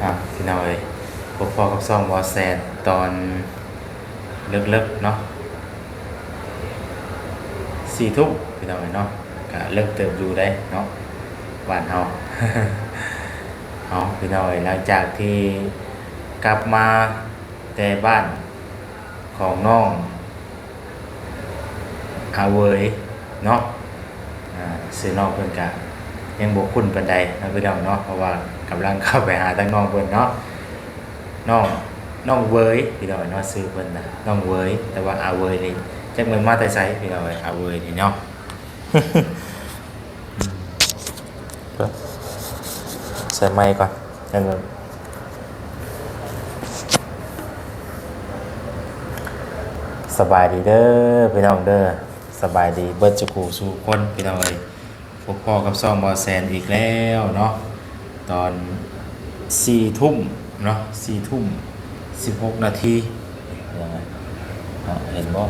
ອ່ະ ພີ່ນ້ອງເອີຍ ພົບພໍ້ກັບຊ່ອງບໍ່ແຊນຕອນເລິກໆເນາະ ສີ່ທຸ່ມ ພີ່ນ້ອງເອີຍເນາະ ກະເລິກເຕີບຢູ່ເດ້ເນາະ ບ້ານເຮົາ ເອົາ ພີ່ນ້ອງເອີຍ ຫຼັງຈາກທີ່ກັບມາແຕ່ບ້ານຂອງນ້ອງ ອາເຫວີຍເນາະ ອາ ຊື່ນ້ອງເພິ່ນກະຍັງບໍ່ຄຸ້ນປານໃດເນາະ ພີ່ນ້ອງເນາະ ເພາະວ່າກຳລັງເຂົ້າໄປຫາທາງນ້ອງເພິ່ນເນາະ ນ້ອງ ນ້ອງເຫວີຍ ພີ່ນ້ອງເນາະ ຊື່ເພິ່ນນະ ນ້ອງເຫວີຍ ແຕ່ວ່າອາເຫວີຍນີ້ ຈັກແມ່ນມາແຕ່ໃສ ພີ່ນ້ອງເອີຍ ອາເຫວີຍນີ້ເນາະ ໃສ່ໄມກ່ອນ ສະບາຍດີເດີພີ່ນ້ອງເດີ ສະບາຍດີເບິດສູ່ຜູ້ສູ່ຄົນພີ່ນ້ອງເອີຍ ພົບພໍ້ກັບຊ່ອງບໍ່ແຊນອີກແລ້ວເນາະ ຕອນສີ່ທຸ່ມເນາະ ສີ່ທຸ່ມສິບຫົກນາທີ ເຫັນບໍ່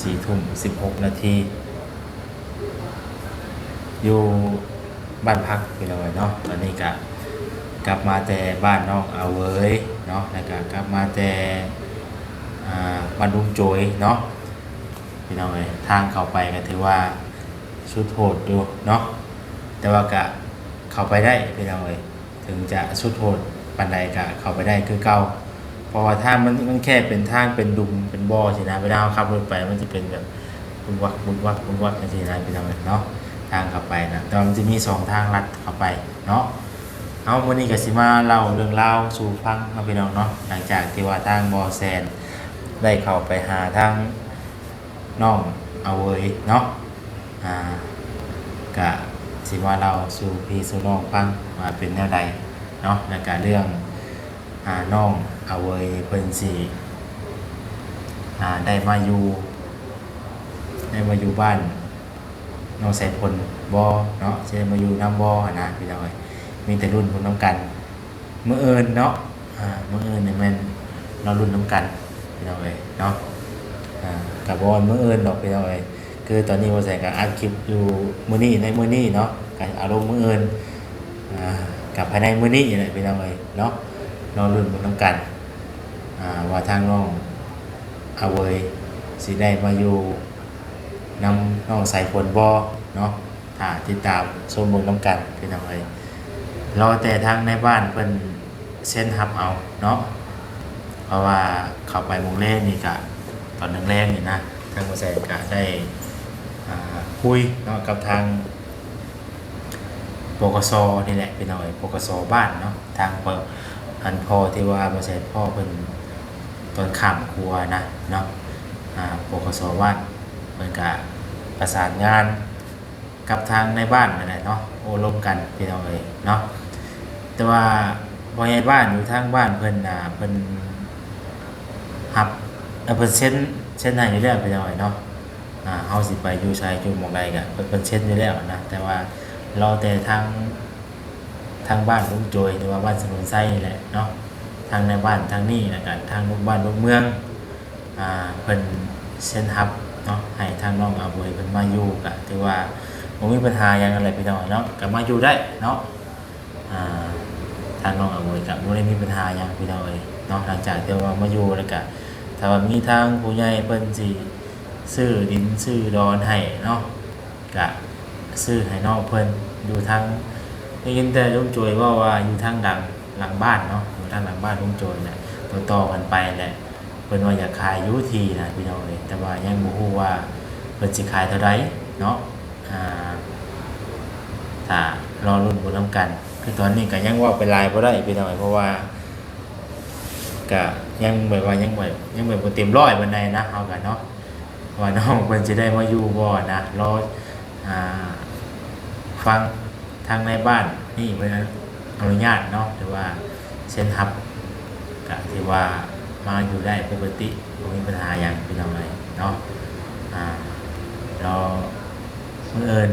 ສີ່ທຸ່ມສິບຫົກນາທີ ຢູ່ບ້ານພັກພີ່ນ້ອງເອີຍເນາະ ຕອນນີ້ກະກັບມາແຕ່ບ້ານນ້ອງອາເຫວີຍເນາະ ແລ້ວກະກັບມາແຕ່ ອາ ບ້ານລຸງໂຈຍເນາະ ພີ່ນ້ອງເອີຍ ທາງເຂົ້າໄປກະຖືວ່າສຸດໂຫດຢູ່ເນາະ ແຕ່ວ່າກະເຂົ້າໄປໄດ້ພີ່ນ້ອງເອີຍ ເຖິງຈະສຸດໂຫດປານໃດກະເຂົ້າໄປໄດ້ຄືເກົ່າ ເພາະວ່າທາງມັນ ມັນແຄບ ເປັນທາງເປັນດຸມເປັນບໍ່ຊີ້ນະ ເວລາເຮົາຂັບລົດໄປມັນຈະເປັນແບບວຸກວັກ ວຸກວັກ ວຸກວັກ ຈັ່ງຊີ້ນະ ພີ່ນ້ອງເອີຍເນາະ ທາງເຂົ້າໄປນະ ແຕ່ວ່າມັນຈະມີສອງທາງລັດເຂົ້າໄປເນາະ ເອົາ ມື້ນີ້ກະຊິມາເລົ່າເລື່ອງລາວສູ່ຟັງເນາະ ພີ່ນ້ອງເນາະ ຫຼັງຈາກທີ່ວ່າທາງບໍ່ແຊນໄດ້ເຂົ້າໄປຫາທາງ ນ້ອງອາເຫວີຍເນາະ ອາ ກະຊິມາເລົ່າສູ່ພີ່ສູ່ນ້ອງຟັງວ່າເປັນແນວໃດເນາະ ແລ້ວກະເລື່ອງ ອາ ນ້ອງອາເຫວີຍເພິ່ນຊິ ອາ ໄດ້ມາຢູ່ ໄດ້ມາຢູ່ບ້ານນ້ອງສາຍຝົນບໍ່ເນາະ ຊິໄດ້ມາຢູ່ນຳບໍ່ຫັ້ນນະ ພີ່ນ້ອງເອີຍ ມີແຕ່ລຸ້ນເບິ່ງນຳກັນ. ມື້ອື່ນເນາະ ອາ ມື້ອື່ນນີ້ແມ່ນລໍລຸ້ນນຳກັນພີ່ນ້ອງເອີຍເນາະ ອາ ກະບໍ່ວ່າມື້ອື່ນດອກພີ່ນ້ອງເອີຍ ຄືຕອນນີ້ບໍ່ແສນກະອັດຄລິບຢູ່ມື້ນີ້ ໃນມື້ນີ້ເນາະ ກະເອົາລົງມື້ອື່ນ ອາ ກະພາຍໃນມື້ນີ້ແຫຼະພີ່ນ້ອງເອີຍເນາະ ລໍລຸ້ນເບິ່ງນຳກັນ ອາ ວ່າທາງນ້ອງອາເຫວີຍຊິໄດ້ມາຢູ່ນຳນ້ອງສາຍຝົນບໍ່ເນາະ. ຖ້າຕິດຕາມຊົມເບິ່ງນຳກັນພີ່ນ້ອງເອີຍ ລໍແຕ່ທາງນາຍບ້ານເພິ່ນເຊັນຮັບເອົາເນາະ ເພາະວ່າເຂົ້າໄປໂມງແລງນີ້ກະ ຕອນແລງໆນີ້ນະ ທາງບໍ່ແສນກະໄດ້ ອາ ຄຸຍເນາະກັບທາງ ປກສ ນີ້ແຫຼະພີ່ນ້ອງເອີຍ ປກສ ບ້ານເນາະ ທາງ ອັນພໍ່ທີ່ວ່າບໍ່ແສນພໍ່ເພິ່ນຕອນຂ້າມຂົວນະເນາະ ອາ ປກສ ບ້ານ ເພິ່ນກະປະສານງານ ກັບທາງນາຍບ້ານນັ້ນແຫຼະເນາະ ໂອ້ລົມກັນພີ່ນ້ອງເອີຍເນາະ ແຕ່ວ່າພໍ່ໃຫຍ່ບ້ານຢູ່ທາງບ້ານເພິ່ນນະ ເພິ່ນຮັບ ເອີ ເພິ່ນເຊັນ ເຊັນໃຫ້ຢູ່ແລ້ວພີ່ນ້ອງເອີຍເນາະ ອາ ເຮົາຊິໄປຢູ່ໃສຢູ່ໝ່ອງໃດກະເພິ່ນ ເພິ່ນເຊັນຢູ່ແລ້ວນະ ແຕ່ວ່າລໍແຕ່ທາງ ທາງບ້ານລຸງໂຈຍ ຫຼືວ່າບ້ານສະໜຸນໄຊນີ້ແຫຼະເນາະ ທາງນາຍບ້ານທາງນີ້ ແລ້ວກະທາງລູກບ້ານລູກເມືອງ ອາ ເພິ່ນເຊັນຮັບເນາະ ໃຫ້ທາງນ້ອງອາເຫວີຍເພິ່ນມາຢູ່ ກະຖືວ່າບໍ່ມີບັນຫາຫຍັງຫັ້ນແຫຼະພີ່ນ້ອງເນາະ ກະມາຢູ່ໄດ້ເນາະ ອາ ທາງນ້ອງອາເຫວີຍກະບໍ່ໄດ້ມີບັນຫາຫຍັງພີ່ນ້ອງເອີຍເນາະ ຫຼັງຈາກທີ່ວ່າມາຢູ່ແລ້ວກະ ຖ້າວ່າມີທາງຜູ້ໃຫຍ່ເພິ່ນຊິຊື້ດິນຊື້ດອນໃຫ້ເນາະ ກະຊື້ໃຫ້ນ້ອງເພິ່ນ ຢູ່ທາງ ໄດ້ຍິນແຕ່ລຸງໂຈຍເວົ້າວ່າຢູ່ທາງຫຼັງ ຫຼັງບ້ານເນາະ ຢູ່ທາງຫຼັງບ້ານລຸງໂຈຍແຫຼະ ຕໍ່ໆກັນໄປແຫຼະ ເພິ່ນວ່າຢາກຂາຍຢູ່ທີ່ນະພີ່ນ້ອງເອີຍ ແຕ່ວ່າຍັງບໍ່ຮູ້ວ່າເພິ່ນຊິຂາຍເທົ່າໃດເນາະ ອາ ຖ້າລໍລຸ້ນເບິ່ງນຳກັນ ຄືຕອນນີ້ກະຍັງເວົ້າໄປຫຼາຍບໍ່ໄດ້ພີ່ນ້ອງເອີຍ ເພາະວ່າກະຍັງແບບວ່າ ຍັງແບບ ຍັງແບບບໍ່ເຕັມຮ້ອຍປານໃດນະ ເຮົາກະເນາະ ວ່ານ້ອງເພິ່ນຊິໄດ້ມາຢູ່ບໍ່ນະ ລໍ ອາ ຟັງທາງນາຍບ້ານນີ້ເພິ່ນອະນຸຍາດເນາະ ຫຼືວ່າເຊັນຮັບ ກະຖືວ່າມາຢູ່ໄດ້ປົກກະຕິ ບໍ່ມີບັນຫາຫຍັງພີ່ນ້ອງເອີຍເນາະ ອາ ລໍມື້ອື່ນ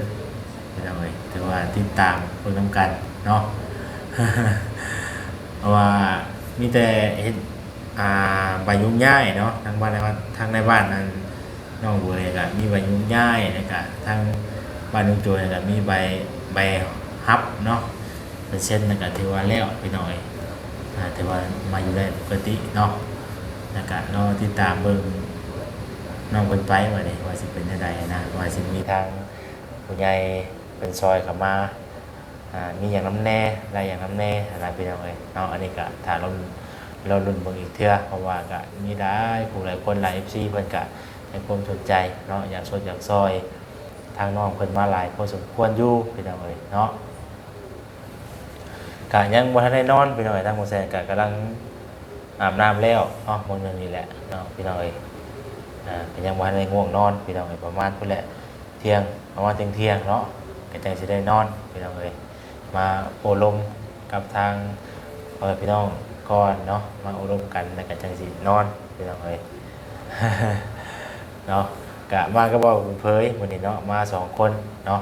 ພີ່ນ້ອງເອີຍ ຖືວ່າຕິດຕາມເບິ່ງນຳກັນເນາະ ເພາະວ່າມີແຕ່ເຮັດ ອາ ໃບໂຍກຍ້າຍເນາະ ທາງບ້ານ ທາງນາຍບ້ານນັ້ນ ນ້ອງເຫວີຍກະມີໃບໂຍກຍ້າຍ ແລ້ວກະທາງບ້ານລຸງໂຈຍກະມີໃບ ໃບຮັບເນາະ ເປີເຊັນ ແລ້ວກະຖືວ່າແລ້ວພີ່ນ້ອງເອີຍ ອ່າ ຖືວ່າມາຢູ່ໄດ້ປົກກະຕິເນາະ ແລ້ວກະລໍຕິດຕາມເບິ່ງນ້ອງເພິ່ນໄປວ່າເດ ວ່າຊິເປັນແນວໃດນະ ວ່າຊິມີທາງຜູ້ໃຫຍ່ເພິ່ນຊ່ອຍເຂົ້າມາ ອ່າ ມີຫຍັງນຳແດ່ ໄດ້ຫຍັງນຳແດ່ຫັ້ນນະພີ່ນ້ອງເອີຍເນາະ ອັນນີ້ກະຖ້າລໍ ລໍລຸ້ນເບິ່ງອີກເທື່ອ ເພາະວ່າກະມີຫຼາຍຜູ້ຫຼາຍຄົນ ຫຼາຍເອັຟຊີເພິ່ນກະໃຫ້ຄວາມສົນໃຈເນາະ ຢາກຊົດຢາກຊ່ອຍ ທາງນ້ອງເພິ່ນມາຫຼາຍພໍສົມຄວນຢູ່ພີ່ນ້ອງເອີຍເນາະ ກະຍັງບໍ່ທັນໄດ້ນອນພີ່ນ້ອງເອີຍ ທາງໝໍແຊນກະກຳລັງອາບນ້ຳແລ້ວເນາະ ມື້ໜຶ່ງນີ້ແຫຼະເນາະພີ່ນ້ອງເອີຍ ອ່າ ກະຍັງບໍ່ທັນໄດ້ງ່ວງນອນພີ່ນ້ອງເອີຍ ປະມານພຸ້ນແຫຼະ ທ່ຽງ ປະມານທ່ຽງໆເນາະ ກະຈັ່ງຊິໄດ້ນອນພີ່ນ້ອງເອີຍ ມາໂອ້ລົມກັບທາງພໍ່ແມ່ພີ່ນ້ອງກ່ອນເນາະ ມາໂອ້ລົມກັນ ແລ້ວກະຈັ່ງຊິນອນພີ່ນ້ອງເອີຍ ເນາະ ກະມາກັບບ່າວບຸນເຜີຍມື້ນີ້ເນາະ ມາສອງຄົນເນາະ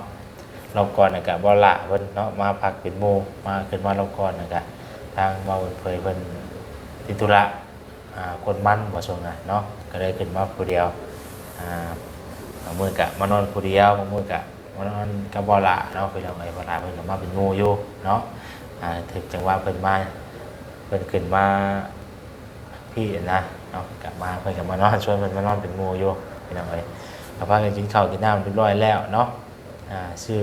ລອບກ່ອນນະກະບ່າວຫຼ້າເພິ່ນເນາະ ມາພັກເປັນໝູ່ ມາ ຂຶ້ນມາລອບກ່ອນນະກະ ທາງບ່າວບຸນເຜີຍເພິ່ນຕິດທຸລະ ອ່າ ຄົນໝັ້ນບໍ່ຊ່ວງນັ້ນເນາະ ກະເລີຍຂຶ້ນມາຜູ້ດຽວ ອ່າ ບາງມື້ກະມານອນຜູ້ດຽວ ບາງມື້ກະມານອນກັບບ່າວຫຼ້າເນາະ ພີ່ນ້ອງເອີຍ ບ່າວຫຼ້າເພິ່ນກະມາເປັນໝູ່ຢູ່ເນາະ ອ່າ ຖືກຈັງຫວະເພິ່ນມາ ເພິ່ນຂຶ້ນມາພີ້ຫັ້ນນະເນາະ ກະມາ ເພິ່ນກະມານອນ ຊວນເພິ່ນມານອນເປັນໝູ່ຢູ່ພີ່ນ້ອງເອີຍ ກະພາກັນກິນເຂົ້າກິນນ້ຳຮຽບຮ້ອຍແລ້ວເນາະ ອ່າ ຊື້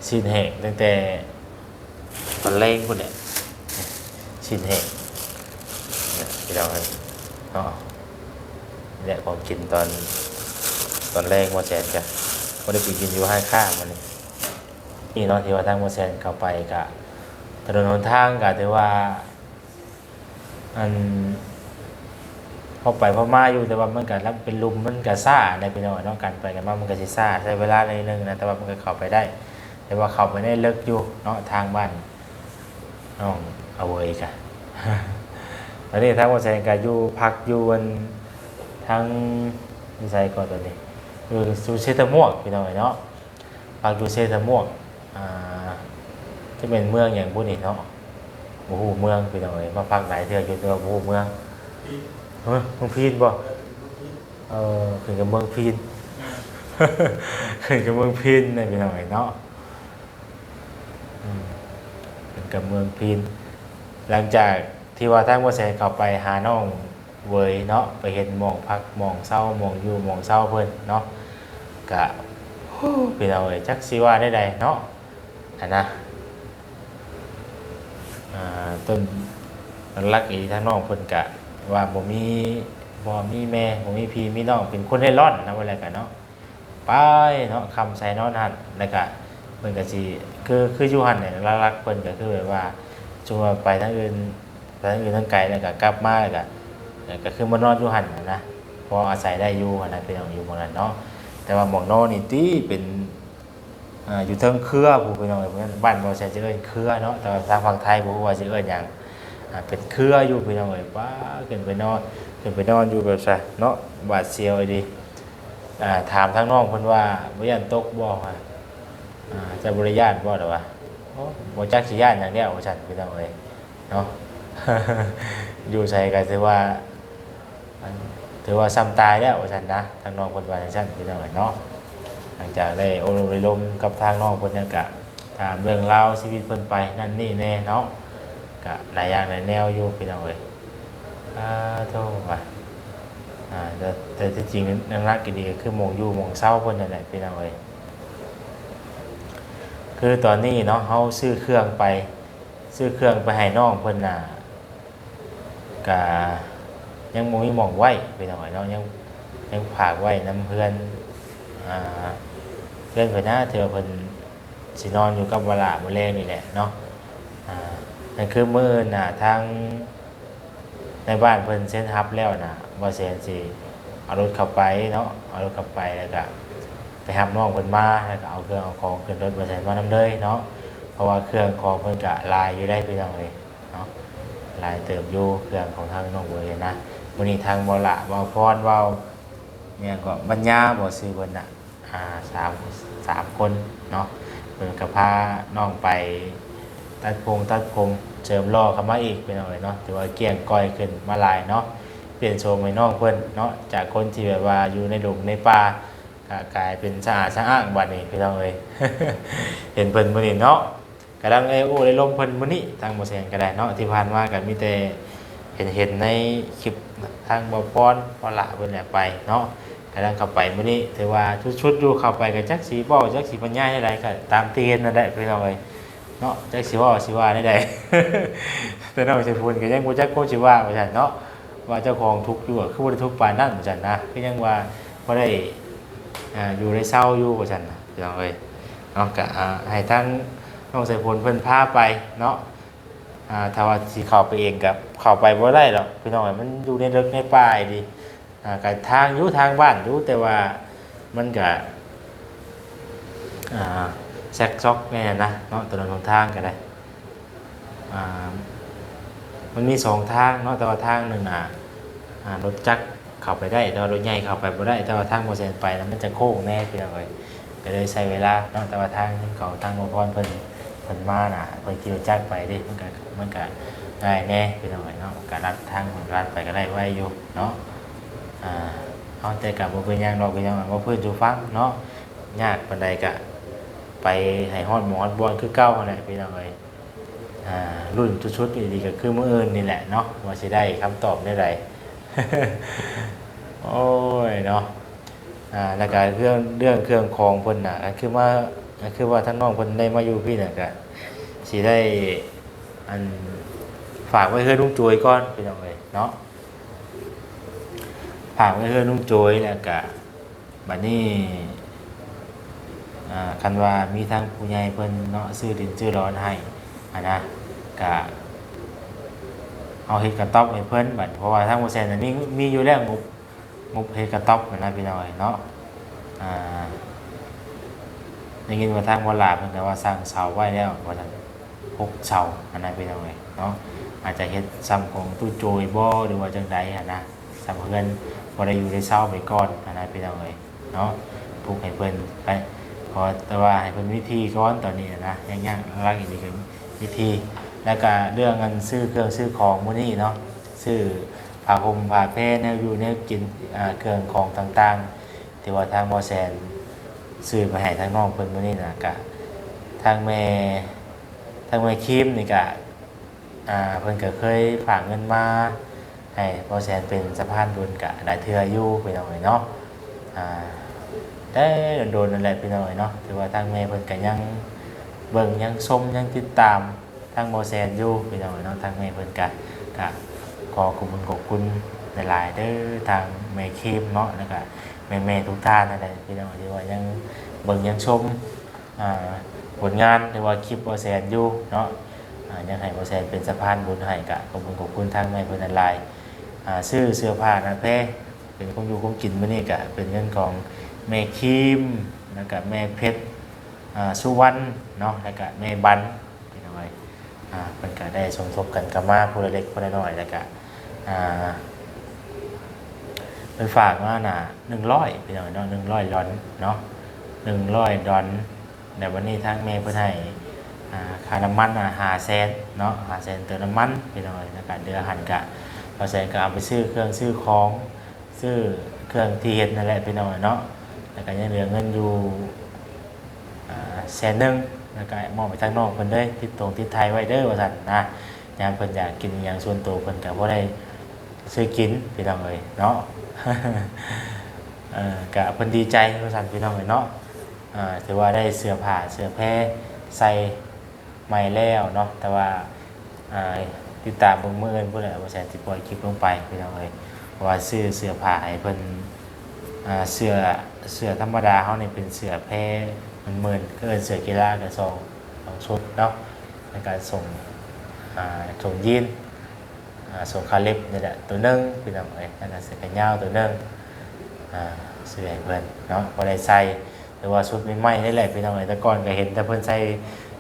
ຊີ້ນແຫ້ງຕັ້ງແຕ່ຕອນແລງພຸ້ນແຫຼະ ຊີ້ນແຫ້ງ ພີ່ນ້ອງເອີຍເນາະ ແລະ ຂອງກິນຕອນ ຕອນແລງ ໝໍແຊນກະບໍ່ໄດ້ໄປກິນຢູ່ຮ້ານຄ້າມື້ນີ້ ນີ້ເນາະ ທີ່ວ່າທາງໝໍແຊນເຂົ້າໄປກະ ຖະໜົນຫົນທາງກະຖືວ່າ ອັນ ພໍໄປພໍມາຢູ່ ແຕ່ວ່າມັນກະເປັນລຸ່ມ ມັນກະຊ້າແຫຼະພີ່ນ້ອງເນາະ ການໄປການມາມັນກະຊິຊ້າ ໃຊ້ເວລາໜ້ອຍໜຶ່ງນະ ແຕ່ວ່າມັນກະເຂົ້າໄປໄດ້ ແຕ່ວ່າເຂົ້າໄປໃນເລິກຢູ່ເນາະ ທາງບ້ານນ້ອງອາເຫວີຍກະ ຕອນນີ້ທາງໝໍແຊນກະຢູ່ ພັກຢູ່ອັນ ທາງ ຢູ່ໃສເກາະຕອນນີ້ ຢູ່ ຢູ່ເຊຕະມ່ວງພີ່ນ້ອງເອີຍເນາະ ພັກຢູ່ເຊຕະມ່ວງ ອ່າ ຈະແມ່ນເມືອງຫຍັງບຸນີ້ເນາະ ບໍ່ຮູ້ເມືອງພີ່ນ້ອງເອີຍ ມາພັກຫຼາຍເທື່ອຢູ່ ແຕ່ວ່າບໍ່ຮູ້ເມືອງ ເອີ ເມືອງພີນບໍ່? ເອີ ຂຶ້ນກັບເມືອງພີນ ຂຶ້ນກັບເມືອງພີນນະພີ່ນ້ອງເອີຍເນາະ ອືມ ຂຶ້ນກັບເມືອງພີນ ຫຼັງຈາກທີ່ວ່າທາງໝໍແຊນເຂົ້າໄປຫານ້ອງ ເຫວີຍເນາະ ໄປເຫັນໝ່ອງພັກໝ່ອງເຊົາ ໝ່ອງຢູ່ໝ່ອງເຊົາເພິ່ນເນາະ ກະ ໂອ້ ພີ່ນ້ອງເອີຍ ຈັກຊິວ່າແນວໃດເນາະ ຫັ້ນນະ ອ່າ ຕົ້ນຫຼັກອີ່ຫຼີ ທາງນ້ອງເພິ່ນກະວ່າບໍ່ມີ ບໍ່ມີແມ່ ບໍ່ມີພີ່ມີນ້ອງ ເປັນຄົນເລັດລ່ອນນະ ວ່າແລ້ວກະເນາະ ໄປເນາະ ຄ່ຳໃສ່ນອນຫັ້ນ ແລ້ວກະເພິ່ນກະຊິ ຄື ຄືຢູ່ຫັ້ນແຫຼະ ຫຼັກໆເພິ່ນກະຄືແບບວ່າ ສົມມຸດວ່າໄປທາງອື່ນ ໄປທາງອື່ນທາງໄກ ແລ້ວກະກັບມາ ແລ້ວກະ ແລ້ວກະຄືມານອນຢູ່ຫັ້ນນະ ພໍອາໄສໄດ້ຢູ່ຫັ້ນນະ ພີ່ນ້ອງ ຢູ່ໝ່ອງນັ້ນເນາະ ແຕ່ວ່າໝ່ອງນອນນີ້ຕິເປັນ ອ່າ ຢູ່ເທິງເຄືອພຸ້ນ ພີ່ນ້ອງເອີຍ ບ້ານບໍ່ແຊນຊິເອີ້ນເຄືອເນາະ ແຕ່ວ່າທາງຝັ່ງໄທບໍ່ຮູ້ວ່າຊິເອີ້ນຫຍັງ ອ່າ ເປັນເຄືອຢູ່ ພີ່ນ້ອງເອີຍ ປ້າ ຂຶ້ນໄປນອນ ຂຶ້ນໄປນອນຢູ່ແບບຊະເນາະ ຫວາດສຽວອີ່ຫຼີ ອ່າ ຖາມທາງນ້ອງເພິ່ນວ່າ ບໍ່ຢ້ານຕົກບໍ່ ອ່າ ເຈົ້າບໍ່ໄດ້ຢ້ານບໍ່ ລະວ່າ ໂອ້ ບໍ່ຈັກຊິຢ້ານຫຍັງແລ້ວ ວ່າຊັ້ນ ພີ່ນ້ອງເອີຍເນາະ ຢູ່ໃສກະຖືວ່າ ອັນ ຖືວ່າສ່ຳຕາຍແລ້ວ ວ່າຊັ້ນນະ ທາງນ້ອງເພິ່ນວ່າຈັ່ງຊັ້ນ ພີ່ນ້ອງເອີຍເນາະ ຫຼັງຈາກໄດ້ໂອ້ລົມກັບທາງນ້ອງເພິ່ນ ແລ້ວກະຖາມເລື່ອງລາວຊີວິດເພິ່ນໄປ ນັ້ນນີ້ແດ່ເນາະ ກະຫຼາຍຢ່າງຫຼາຍແນວຢູ່ ພີ່ນ້ອງເອີຍ ອາ ໂທ້ ວ່າ ອາ ແຕ່ ແຕ່ທີ່ຈິງ ຫຼັກໆ ກະດີ ກະຄືໝ່ອງຢູ່ໝ່ອງເຊົາເພິ່ນນັ້ນແຫຼະ ພີ່ນ້ອງເອີຍ ຄືຕອນນີ້ເນາະ ເຮົາຊື້ເຄື່ອງໄປ ຊື້ເຄື່ອງໄປໃຫ້ນ້ອງເພິ່ນນະ ກະຍັງບໍ່ມີໝ່ອງໄວ້ ພີ່ນ້ອງເອີຍເນາະ ຍັງ ຍັງຝາກໄວ້ນຳເຮືອນ ອ່າ ເຮືອນເພິ່ນນະ ທີ່ວ່າເພິ່ນຊິນອນຢູ່ກັບວາລາມື້ແລງນີ້ແຫຼະເນາະ ອ່າ ນັ້ນຄືມື້ນະ ທາງ ໃນບ້ານເພິ່ນເຊັນຮັບແລ້ວນະ ບໍ່ແຊນຊິເອົາລົດເຂົ້າໄປເນາະ ເອົາລົດເຂົ້າໄປ ແລ້ວກະໄປຮັບນ້ອງເພິ່ນມາ ແລ້ວກະເອົາເຄື່ອງເອົາຂອງຂຶ້ນລົດບໍ່ແຊນມານຳເລີຍເນາະ ເພາະວ່າເຄື່ອງຂອງເພິ່ນກະຫຼາຍຢູ່ໄດ໋ ພີ່ນ້ອງເອີຍເນາະ ຫຼາຍເຕີບຢູ່ ເຄື່ອງຂອງທາງນ້ອງເຫວີຍນະ ມື້ນີ້ທາງເວົ້າຫຼ້າ ເວົ້າພອນ ເວົ້າຫຍັງເກາະ ບັນຍາບໍ່ ຊື່ເພິ່ນນະ ອ່າ ສາມ ສາມຄົນເນາະ ເພິ່ນກະພານ້ອງໄປຕັດຜົງຕັດຜົມ ເສີມຫຼໍ່ເຂົ້າມາອີກ ພີ່ນ້ອງເອີຍເນາະ ຖືວ່າກ້ຽງກ້ອຍຂຶ້ນມາຫຼາຍເນາະ ປ່ຽນໂສມໃຫ້ນ້ອງເພິ່ນເນາະ ຈາກຄົນທີ່ແບບວ່າຢູ່ໃນດົງໃນປ່າ ກະກາຍເປັນສະອາດສະອ້າງບາດນີ້ ພີ່ນ້ອງເອີຍ ເຫັນເພິ່ນມື້ນີ້ເນາະ ກຳລັງໄດ້ໂອ້ໄດ້ລົມເພິ່ນມື້ນີ້ ທາງບໍ່ແສນກໍໄດ້ເນາະ. ທີ່ຜ່ານມາກໍມີແຕ່ເຫັນ ເຫັນໃນຄລິບທາງບໍ່ພອນ ບໍ່ຫຼ້າເພິ່ນແຫຼະໄປເນາະ. ກຳລັງເຂົ້າໄປມື້ນີ້ ຖືວ່າສຸດໆຢູ່ ເຂົ້າໄປກໍຈັກຊິເວົ້າ ຈັກຊິບັນຍາຍແນວໃດ ກໍຕາມທີ່ເຫັນນັ້ນແຫຼະ ພີ່ນ້ອງເອີຍເນາະ. ຈັກຊິເວົ້າຊິວ່າແນວໃດ ແຕ່ນ້ອງສາຍຝົນກໍຍັງບໍ່ຈັກຄວາມຊິວ່າວ່າຊັ້ນເນາະ ວ່າເຈົ້າຂອງທຸກຢູ່ ຄືບໍ່ໄດ້ທຸກປານນັ້ນວ່າຊັ້ນນະ ຄືຍັງວ່າພໍໄດ້ ອ່າ ຢູ່ໄດ້ເຊົາຢູ່ວ່າຊັ້ນນະ ພີ່ນ້ອງເອີຍເນາະ. ກະ ອ່າ ໃຫ້ທາງນ້ອງສາຍຝົນເພິ່ນພາໄປເນາະ. ອ່າ ຖ້າວ່າຊິເຂົ້າໄປເອງກໍເຂົ້າໄປບໍ່ໄດ້ດອກ ພີ່ນ້ອງເອີຍ ມັນຢູ່ໃນເລິກໃນປ່າອີ່ຫຼີ. ອ່າ ກະທາງຢູ່ ທາງບ້ານຢູ່ ແຕ່ວ່າມັນກະ ອ່າ ແຊກຊອກແດ່ນະເນາະ ຖະໜົນຫົນທາງກໍໄດ້. ອ່າ ມັນມີສອງທາງເນາະ ແຕ່ວ່າທາງໜຶ່ງນະ ອ່າ ລົດຈັກເຂົ້າໄປໄດ້ ແຕ່ວ່າລົດໃຫຍ່ເຂົ້າໄປບໍ່ໄດ້. ແຕ່ວ່າທາງບໍ່ແສນໄປນະ ມັນຈະໂຄ້ງແດ່ ພີ່ນ້ອງເອີຍ ກໍເລີຍໃຊ້ເວລາເນາະ. ແຕ່ວ່າທາງເຂົາ ທາງບໍ່ພອນເພິ່ນ ເພິ່ນມານະ ເພິ່ນຂີ່ລົດຈັກໄປເດ້ ມັນກໍ ມັນກໍງ່າຍແດ່ ພີ່ນ້ອງເອີຍເນາະ. ກໍລັດທາງ ລັດໄປກໍໄດ້ໄວຢູ່ເນາະ. ອ່າ ເອົາ ແຕ່ກໍບໍ່ເປັນຫຍັງດອກ ພີ່ນ້ອງ ເວົ້າພື້ນສູ່ຟັງເນາະ. ຍາກປານໃດກໍໄປໃຫ້ຮອດໝ່ອງຮອດບ່ອນຄືເກົ່າຫັ້ນແຫຼະ ພີ່ນ້ອງເອີຍ. ອ່າ ລຸ້ນສຸດໆອີ່ຫຼີກໍຄືມື້ອື່ນນີ້ແຫຼະເນາະ ວ່າຊິໄດ້ຄຳຕອບແນວໃດ. ໂອ້ຍເນາະ. ອ່າ ແລ້ວກໍເລື່ອງ ເລື່ອງເຄື່ອງຂອງເພິ່ນນະ ກໍຄືວ່າ ກໍຄືວ່າທາງນ້ອງເພິ່ນໄດ້ມາຢູ່ພີ້ນະ ກໍຊິໄດ້ ອັນ ຝາກໄວ້ເຮືອນລຸງໂຈຍກ່ອນ ພີ່ນ້ອງເອີຍເນາະ. ຝາກໄວ້ເຮືອນລຸງໂຈຍ ແລ້ວກະບັດນີ້ ອ່າ ຄັນວ່າມີທາງຜູ້ໃຫຍ່ເພິ່ນເນາະ ຊື້ດິນຊື້ດອນໃຫ້ຫັ້ນນະ ກະເຮົາເຮັດກະຕ໊ອບໃຫ້ເພິ່ນບັດ ເພາະວ່າທາງບໍ່ແສນນະມີ ມີຢູ່ແລ້ວ ງົບ ງົບເຮັດກະຕ໊ອບຫັ້ນນະ ພີ່ນ້ອງເອີຍເນາະ. ອ່າ ໄດ້ຍິນວ່າທາງບໍ່ຫຼ້າເພິ່ນກໍວ່າສັ່ງເສົາໄວ້ແລ້ວວ່າຊັ້ນ ຫົກເສົາຫັ້ນນະ ພີ່ນ້ອງເອີຍເນາະ. ອາດຈະເຮັດສ່ຳຂອງຕູ້ໂຈຍບໍ່ ຫຼືວ່າຈັ່ງໃດຫັ້ນນະ ສ່ຳເຮືອນພໍໄດ້ຢູ່ໄດ້ເຊົາໄປກ່ອນຫັ້ນນະ ພີ່ນ້ອງເອີຍເນາະ. ປຸກໃຫ້ເພິ່ນໄປ ຂໍແຕ່ວ່າໃຫ້ເພິ່ນມີທີ່ກ່ອນຕອນນີ້ນະ ຍາກໆຫຼັກໆອີ່ຫຼີກໍມີທີ່. ແລ້ວກະເລື່ອງອັນຊື້ເຄື່ອງຊື້ຂອງມື້ນີ້ເນາະ ຊື້ຜ້າຫົ່ມຜ້າແພ ແນວຢູ່ແນວກິນ ອ່າ ເຄື່ອງຂອງຕ່າງໆ ທີ່ວ່າທາງໝໍແສນຊື້ໄປໃຫ້ທາງນ້ອງເພິ່ນມື້ນີ້ນະ ກະທາງແມ່ ທາງແມ່ຄຣີມນີ້ກະ ອ່າ ເພິ່ນກະເຄີຍຝາກເງິນມາໃຫ້ໝໍແສນເປັນສະພານບຸນກະຫຼາຍເທື່ອຢູ່ ພີ່ນ້ອງເອີຍເນາະ. ອ່າ ແຕ່ດົນໆນັ້ນແຫຼະ ພີ່ນ້ອງເອີຍເນາະ ຖືວ່າທາງແມ່ເພິ່ນກະຍັງເບິ່ງ ຍັງຊົມ ຍັງຕິດຕາມ ທາງໝໍແສນຢູ່ ພີ່ນ້ອງເອີຍເນາະ. ທາງແມ່ເພິ່ນກະ ກະຂໍຂອບຄຸນຂອບຄຸນຫຼາຍໆເດີ ທາງແມ່ຄຣີມເນາະ ແລ້ວກະແມ່ໆທຸກທ່ານນັ້ນແຫຼະ ພີ່ນ້ອງເອີຍ ທີ່ວ່າຍັງເບິ່ງຍັງຊົມ ອ່າ ຜົນງານ ຫຼືວ່າຄລິບໝໍແສນຢູ່ເນາະ. ອ່າ ຍັງໃຫ້ໝໍແສນເປັນສະພານບຸນໃຫ້ ກະຂອບຄຸນຂອບຄຸນທາງແມ່ເພິ່ນຫຼາຍໆ. ອ່າ ຊື້ເສື້ອຜ້າໜ້າແພ ເປັນຄວາມຢູ່ຄວາມກິນມື້ນີ້ ກະເປັນເງິນຂອງແມ່ຄຣີມ ແລ້ວກະແມ່ເພັດ ອ່າ ສຸວັນເນາະ ແລ້ວກະແມ່ບັນ ພີ່ນ້ອງເອີຍ. ອ່າ ເພິ່ນກະໄດ້ສົມທົບກັນກັບມາຜູ້ລະເລັກຜູ້ລະນ້ອຍ ແລ້ວກະ ອ່າ ເພິ່ນຝາກມານະ ໜຶ່ງຮ້ອຍ ພີ່ນ້ອງເອີຍເນາະ ໜຶ່ງຮ້ອຍດອນເນາະ ໜຶ່ງຮ້ອຍດອນ. ແລ້ວບັດນີ້ທາງແມ່ເພິ່ນໃຫ້ ອ່າ ຄ່ານ້ຳມັນ ອ່າ ຫ້າແສນເນາະ ຫ້າແສນເຕີມນ້ຳມັນ ພີ່ນ້ອງເອີຍ. ແລ້ວກະເດືອນຫັ້ນກະ ໝໍແສນກະເອົາໄປຊື້ເຄື່ອງຊື້ຂອງ ຊື້ເຄື່ອງທີ່ເຮັດນັ້ນແຫຼະ ພີ່ນ້ອງເນາະ. ແລ້ວກໍຍັງເຫຼືອເງິນຢູ່ ອ່າ ແສນໜຶ່ງ ແລ້ວກໍມອບໃຫ້ທາງນ້ອງເພິ່ນເລີຍ ຕິດຕົງຕິດໄທໄວ້ເດີວ່າຊັ້ນນະ. ຍາມເພິ່ນຢາກກິນອີ່ຫຍັງສ່ວນໂຕ ເພິ່ນກໍບໍ່ໄດ້ຊື້ກິນ ພີ່ນ້ອງເອີຍເນາະ. ເອີ ກໍເພິ່ນດີໃຈວ່າຊັ້ນ ພີ່ນ້ອງເອີຍເນາະ. ອ່າ ຖືວ່າໄດ້ເສື້ອຜ້າເສື້ອແພໃສ່ ໃໝ່ແລ້ວເນາະ ແຕ່ວ່າ ອ່າ ຕິດຕາມເບິ່ງມື້ອື່ນພຸ້ນແຫຼະ ບໍ່ແສນຊິປ່ອຍຄລິບລົງໄປ ພີ່ນ້ອງເອີຍ. ເພາະວ່າຊື້ເສື້ອຜ້າໃຫ້ເພິ່ນ ອ່າ ເສື້ອ ເສື້ອທຳມະດາເຮົານີ້ເປັນເສື້ອແພໝື່ນໆ ເອີ້ນເສື້ອກິລາກໍສອງ ສອງຊຸດເນາະ ແລ້ວກໍສົ້ງ ອ່າ ສົ້ງຢີນ ອ່າ ສົ້ງຄາເລັບນີ້ແຫຼະໂຕໜຶ່ງ ພີ່ນ້ອງເອີຍ ແລ້ວກໍເສື້ອແຂນຍາວໂຕໜຶ່ງ ອ່າ ຊື້ໃຫ້ເພິ່ນເນາະ ພໍໄດ້ໃສ່ ຫຼືວ່າຊຸດໃໝ່ໆນີ້ແຫຼະ ພີ່ນ້ອງເອີຍ. ແຕ່ກ່ອນກໍເຫັນແຕ່ເພິ່ນໃສ່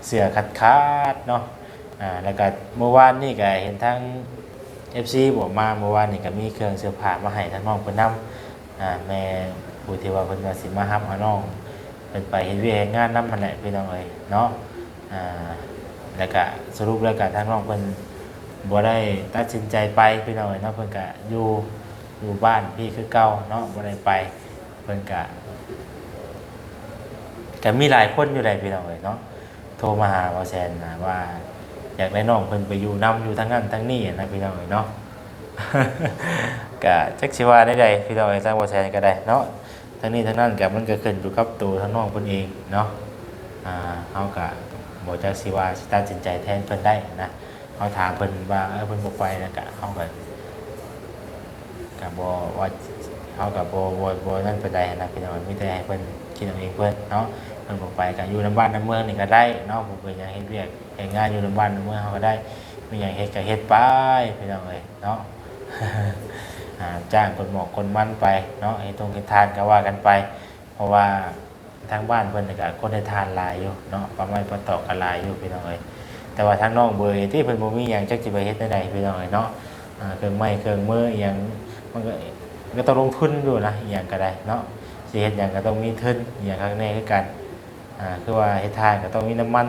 ເສື້ອຂາດໆເນາະ. ອ່າ ແລ້ວກໍມື້ວານນີ້ກໍເຫັນທາງເອັຟຊີບອກມາ ມື້ວານນີ້ກໍມີເຄື່ອງເສື້ອຜ້າມາໃຫ້ທາງນ້ອງເພິ່ນນຳ ອ່າ ແມ່ຜູ້ທີ່ວ່າເພິ່ນວ່າຊິມາຮັບເອົານ້ອງເພິ່ນໄປເຮັດວຽກເຮັດງານນຳຫັ້ນແຫຼະ ພີ່ນ້ອງເອີຍເນາະ. ອ່າ ແລ້ວກະສະຫຼຸບແລ້ວກະທາງນ້ອງເພິ່ນບໍ່ໄດ້ຕັດສິນໃຈໄປ ພີ່ນ້ອງເອີຍເນາະ. ເພິ່ນກະຢູ່ ຢູ່ບ້ານພີ້ຄືເກົ່າເນາະ ບໍ່ໄດ້ໄປ. ເພິ່ນກະ ກະມີຫຼາຍຄົນຢູ່ໃດ໋ ພີ່ນ້ອງເອີຍເນາະ ໂທ ໂທມາຫາບ່າວແສນນະ ວ່າຢາກໄດ້ນ້ອງເພິ່ນໄປຢູ່ນຳ ຢູ່ທາງນັ້ນທາງນີ້ນະ ພີ່ນ້ອງເອີຍເນາະ. ກະຈັກຊິວ່າແນວໃດ ພີ່ນ້ອງເອີຍ ທາງບ່າວແສນກໍໄດ້ເນາະ ທາງນີ້ທາງນັ້ນກະ ມັນກະຂຶ້ນຢູ່ກັບໂຕທາງນ້ອງເພິ່ນເອງເນາະ. ອ່າ ເຮົາກະບໍ່ຈັກຊິວ່າ ຊິຕັດສິນໃຈແທນເພິ່ນໄດ້ນະ. ເຮົາຖາມເພິ່ນວ່າ ເອີ ເພິ່ນບໍ່ໄປ ແລ້ວກະເຮົາກະ ກະບໍ່ວ່າ ເຮົາກະບໍ່ ບໍ່ ບໍ່ນັ້ນປານໃດຫັ້ນນະ ພີ່ນ້ອງເອີຍ. ມີແຕ່ໃຫ້ເພິ່ນຄິດເອົາເອງເພິ່ນເນາະ. ເພິ່ນບໍ່ໄປກະຢູ່ນຳບ້ານນຳເມືອງນີ້ກະໄດ້ເນາະ. ເພິ່ນເປັນຫຍັງ ເຮັດວຽກເຮັດງານຢູ່ນຳບ້ານນຳເມືອງເຮົາກະໄດ້. ມີຫຍັງເຮັດກະເຮັດໄປ ພີ່ນ້ອງເອີຍເນາະ. ອ່າ ຈ້າງຄົນໝອກຄົນມັນໄປເນາະ. ເຮັດຕົງເຮັດທານກະວ່າກັນໄປ ເພາະວ່າ ທາງບ້ານເພິ່ນນີ້ກະຄົນເຮັດທານຫຼາຍຢູ່ເນາະ, ປ່າໄມ້ປ່າຕອກກະຫຼາຍຢູ່ ພີ່ນ້ອງເອີຍ. ແຕ່ວ່າທາງນ້ອງເບີຍຕິ ເພິ່ນບໍ່ມີຫຍັງ ຈັກຊິໄປເຮັດແນວໃດ ພີ່ນ້ອງເອີຍເນາະ. ອ່າ ເຄື່ອງໄມ້ເຄື່ອງມືອີ່ຫຍັງ ມັນກະ ກະຕ້ອງລົງທຶນຢູ່ນະ ອີ່ຫຍັງກະໄດ້ເນາະ. ຊິເຮັດຫຍັງກະຕ້ອງມີທຶນອີ່ຫຍັງຄັກແນ່ຄືກັນ. ອ່າ ຄືວ່າເຮັດທານກະຕ້ອງມີນ້ຳມັນ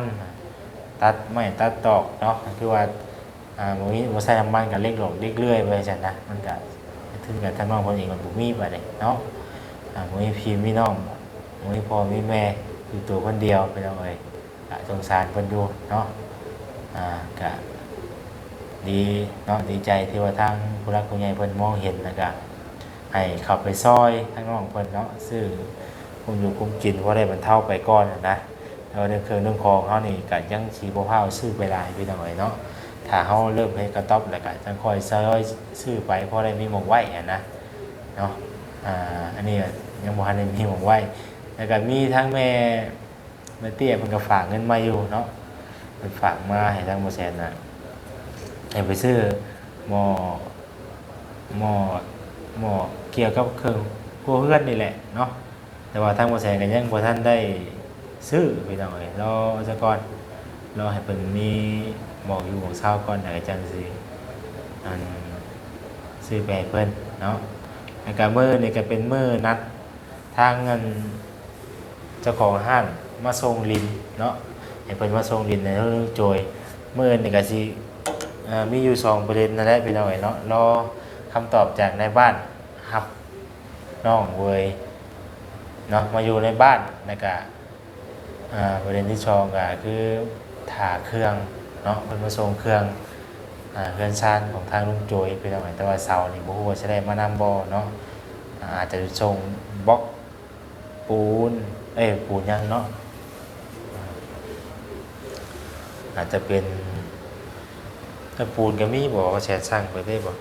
ຕັດໄມ້ຕັດຕອກເນາະ. ຄືວ່າ ອ່າ ບໍ່ມີ ບໍ່ໃຊ້ນ້ຳມັນກະເຫຼັກຫຼອກເຫຼັກເລື່ອຍໄປຊັ້ນນະ. ມັນກະ ເຖິງກັບທາງນ້ອງເພິ່ນເອງມັນບໍ່ມີບາດນີ້ເນາະ. ອ່າ ບໍ່ມີພີ່ມີນ້ອງ ບໍ່ມີພໍ່ມີແມ່ ຢູ່ໂຕຄົນດຽວ ພີ່ນ້ອງເອີຍ. ກະສົງສານເພິ່ນຢູ່ເນາະ. ອ່າ ກະດີເນາະ ດີໃຈທີ່ວ່າທາງຜູ້ຫຼັກຜູ້ໃຫຍ່ເພິ່ນມອງເຫັນ ແລ້ວກະໃຫ້ເຂົ້າໄປຊ່ອຍທາງນ້ອງເພິ່ນເນາະ ຊື້ກຸມຢູ່ກຸມກິນ ພໍໄດ້ບັນເທົາໄປກ່ອນຫັ້ນນະ. ແຕ່ວ່າເລື່ອງເຄື່ອງເລື່ອງຂອງເຮົານີ້ກະຍັງຊິບໍ່ຟ້າວຊື້ໄປຫຼາຍ ພີ່ນ້ອງເອີຍເນາະ. ຖ້າເຮົາເລີ່ມເຮັດກະຕ໊ອບແລ້ວກະຈັ່ງຄ່ອຍທະຍອຍຊື້ໄປ ພໍໄດ້ມີໝ່ອງໄວ້ຫັ້ນນະເນາະ. ອ່າ ອັນນີ້ຍັງບໍ່ທັນໄດ້ມີໝ່ອງໄວ້. ແລ້ວກະມີທາງແມ່ ແມ່ເຕ້ຍເພິ່ນກະຝາກເງິນມາຢູ່ເນາະ, ເພິ່ນຝາກມາໃຫ້ທາງບໍ່ແສນນະ ໃຫ້ໄປຊື້ໝໍ້ ໝໍ້ ໝໍ້ກ່ຽວກັບເຄື່ອງຄົວເຮືອນນີ້ແຫຼະເນາະ. ແຕ່ວ່າທາງບໍ່ແສນກະຍັງບໍ່ທັນໄດ້ຊື້ ພີ່ນ້ອງເອີຍ, ລໍຊະກ່ອນ, ລໍໃຫ້ເພິ່ນມີໝ່ອງຢູ່ໝ່ອງເຊົາກ່ອນ ແລ້ວກະຈັ່ງຊິ ອັນ ຊື້ໄປໃຫ້ເພິ່ນເນາະ. ແລ້ວກະມື້ນີ້ກະເປັນມື້ນັດ ທາງ ອັນ ເຈົ້າຂອງຮ້ານມາສົ່ງຫຼິ້ນເນາະ, ໃຫ້ເພິ່ນມາສົ່ງຫຼິ້ນໃຫ້ເຮົາໂຈຍ. ມື້ອື່ນນີ້ກະຊິ ເອີ ມີຢູ່ສອງປະເດັນນັ້ນແຫຼະ ພີ່ນ້ອງເອີຍເນາະ, ລໍຄຳຕອບຈາກນາຍບ້ານຮັບນ້ອງເວີຍເນາະ ມາຢູ່ໃນບ້ານ. ແລ້ວກະ ອ່າ ປະເດັນທີສອງກະຄືຖ້າເຄື່ອງເນາະ, ເພິ່ນມາສົ່ງເຄື່ອງ ອ່າ ເຮືອນຊານຂອງທາງລຸງໂຈຍ ພີ່ນ້ອງເອີຍ. ແຕ່ວ່າເສົານີ້ບໍ່ຮູ້ວ່າຊິໄດ້ມານຳບໍ່ເນາະ, ອາດຈະສົ່ງບລັອກ ປູນ ເອີ ປູນຫຍັງເນາະ, ອາດຈະເປັນ ແຕ່ປູນກະມີບໍ່ ແສນສັ່ງໄປເດ້ບໍ່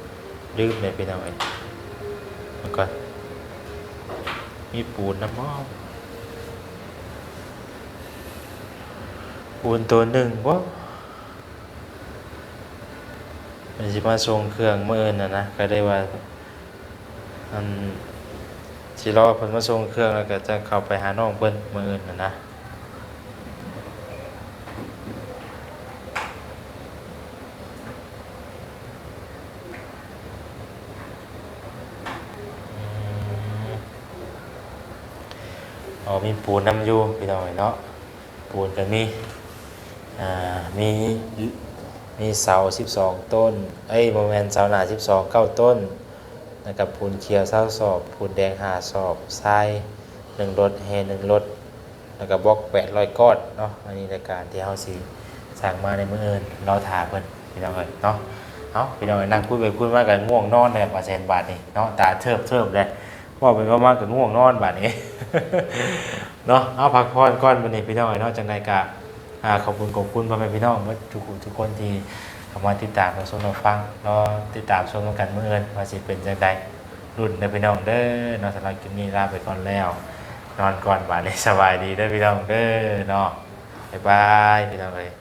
ລືມແລ້ວ ພີ່ນ້ອງເອີຍ. ເບິ່ງກ່ອນ ມີປູນນຳບໍ່, ປູນໂຕໜຶ່ງບໍ່. ເພິ່ນຊິມາສົ່ງເຄື່ອງມື້ອື່ນຫັ້ນນະ, ກະໄດ້ວ່າ ອັນ ຊິລໍເພິ່ນມາສົ່ງເຄື່ອງ ແລ້ວກະຈະເຂົ້າໄປຫານ້ອງເພິ່ນມື້ອື່ນຫັ້ນນະ. ອືມ ອໍ ມີປູນນຳຢູ່ ພີ່ນ້ອງເອີຍເນາະ. ປູນກະມີ ອ່າ ມີ ມີເສົາສິບສອງຕົ້ນ ເອີຍ ບໍ່ແມ່ນ ເສົາໜ້າສິບສອງ ເກົ້າຕົ້ນ, ແລ້ວກະປູນຂຽວຊາວສອບ, ປູນແດງຫ້າສອບ, ຊາຍໜຶ່ງລົດ, ແຮ່ໜຶ່ງລົດ, ແລ້ວກະບລັອກແປດຮ້ອຍກ້ອນເນາະ. ອັນນີ້ລາຍການທີ່ເຮົາຊິສັ່ງມາໃນມື້ອື່ນ, ລໍຖ້າເພິ່ນ ພີ່ນ້ອງເອີຍເນາະ. ເອົາ ພີ່ນ້ອງເອີຍ ນັ່ງຄຸຍໄປຄຸຍມາກະງ່ວງນອນແລ້ວ ປາແສນບາດນີ້ເນາະ, ຕາເທີບໆແລ້ວ. ເວົ້າໄປເວົ້າມາກະງ່ວງນອນບາດນີ້ເນາະ. ເອົາ ພັກຜ່ອນກ່ອນບາດນີ້ ພີ່ນ້ອງເອີຍເນາະ. ຈັ່ງໃດກະ ອ່າ ຂອບຄຸນ ຂອບຄຸນພໍ່ແມ່ພີ່ນ້ອງເບິດທຸກຜູ້ທຸກຄົນທີ່ເຂົ້າມາຕິດຕາມຮັບຊົມຮັບຟັງເນາະ. ຕິດຕາມຊົມນຳກັນມື້ອື່ນວ່າຊິເປັນຈັ່ງໃດ, ລຸ້ນເດີພີ່ນ້ອງເດີເນາະ. ສຳລັບຄລິບນີ້ລາໄປກ່ອນແລ້ວ, ນອນກ່ອນບາດນີ້. ສະບາຍດີເດີພີ່ນ້ອງເດີເນາະ, ບາຍບາຍ ພີ່ນ້ອງເອີຍ.